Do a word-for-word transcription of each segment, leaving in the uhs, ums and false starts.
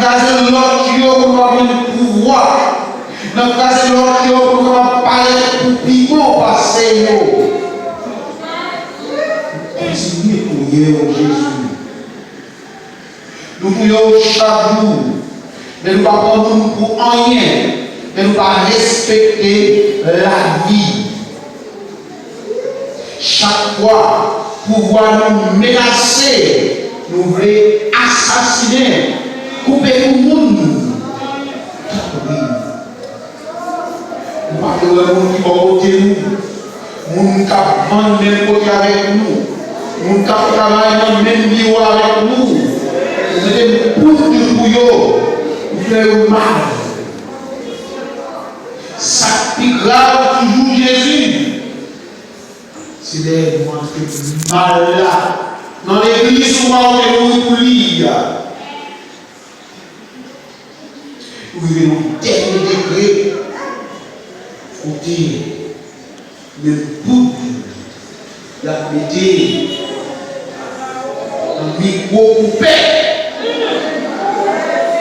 kraze lòt yo pou nou kapab jwenn pouvwa. N ap kraze lòt yo pou nou kapab parèt pou pi bon pase yo. Kontinye touye yo, Jezi. Nou touye yo chak jou, men nou pa pran moun pou anyen, men nou pa respekte lavi. Chak fwa pouvwa nou menase, nou vle asasinen, koupe moun, tanpri. Nou pa vle wè moun ki bò kote nou, moun k ap vann menm kote avèk nou, moun k ap travay nan menm biwo avèk nou. Nou mete poud pou yo, nou fè yo mal. Sa k pi grav toujou, Jezi, se lè nou antre mal la nan legliz ou a, ou te mouri pou li a. Nou rive nan dènye degre kote menm poud y ap mete nan mikwo koupè,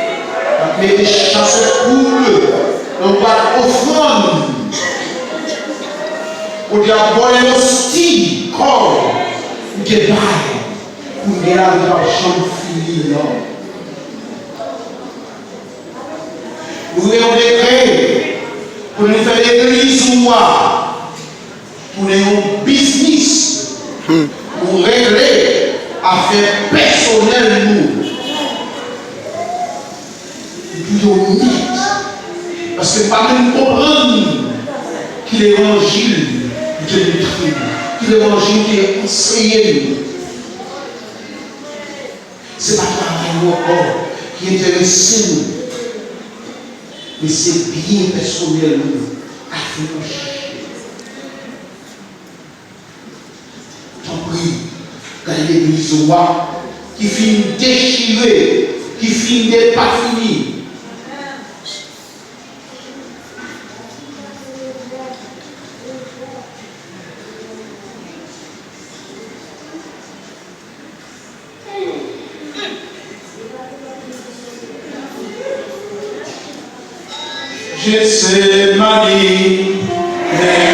y ap mete chasè poud nan bwat ofrann, kote y ap vòlè osti kò ou te bay. Kounye a, nou p ap janm fini, non. Nou gen yon dekrè pou nou fè legliz ou a tounen yon biznis. Nou regle afè pèsonèl nou. Epi yo nèt. Paske m pa menm konprann ki levanjil ki te montre nou, ki levanjil ki anseye nou. Se pa travay nou ankò ki enterese nou, men se byen pèsonèl nou, afè nou chache. Tanpri, gade legliz ou a ki fin dechire, ki fin depafini. Jetsemani, men